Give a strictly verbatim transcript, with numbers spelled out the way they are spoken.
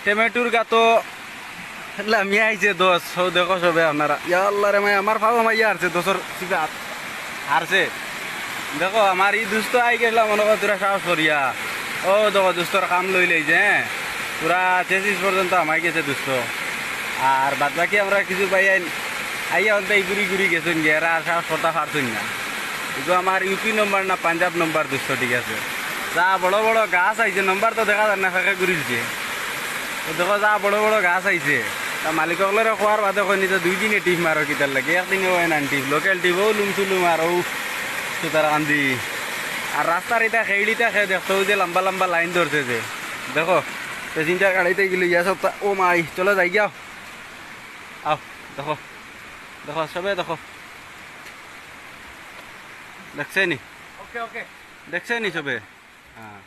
টেমেটুর গাতো লামিয়া আইছে দোস্ত, অউ দেখো সবে আপনারা। ইয়া আল্লাহ রে মাই, আমার ফাও মাইয়া হারছে দোস্তর সিফাত। হারছে। দেখো, আমার ই দোস্ত আই গেছলা মনো করো থুড়া সাহস করিয়া। অউ দেখো, দোস্তর কাম লইলাইছে, হে। পুরা চেসিস পর্যন্ত হামাই গেছে দোস্ত। আর বাদ বাকি আমরা কিছু ভাই আইন, আইয়া অন্তাই ঘুরি ঘুরি গেছইন গিয়া, এরা আর সাহস করতা পারছইন না। ইগু আমার ইউপি নম্বর না পাঞ্জাব নম্বর দোস্ত, ঠিক আছে। যা বড় বড় গাছ আইছে, নম্বর তো দেখা যার না, ফাঁকে ঘুরিলছে। তো দেখো, যা বড় বড় গাছ আইছে, তা মালিক অকলরে কওয়ার বাদে কইন যে দুই দিনে টিপ মারো কিতার লাগি, একদিনে অয় না টিপ, লোকাল টিপ, অউ লুমসুলুম আর অউ সুতারকান্দি। আর রাস্তার ইতা খেইড়িতা খে দেখতো, অউ যে লম্বা লম্বা লাইন ধরছে যে, দেখো, প্যাসেঞ্জার গাড়িতে গেলে ইয়া সব তা-, ও মাই, চলো যাই গিয়া। আও, দেখো, দেখো, সবে দেখো। দেখছে নি? ওকে, ওকে। দেখছে নি সবে? হ্যাঁ।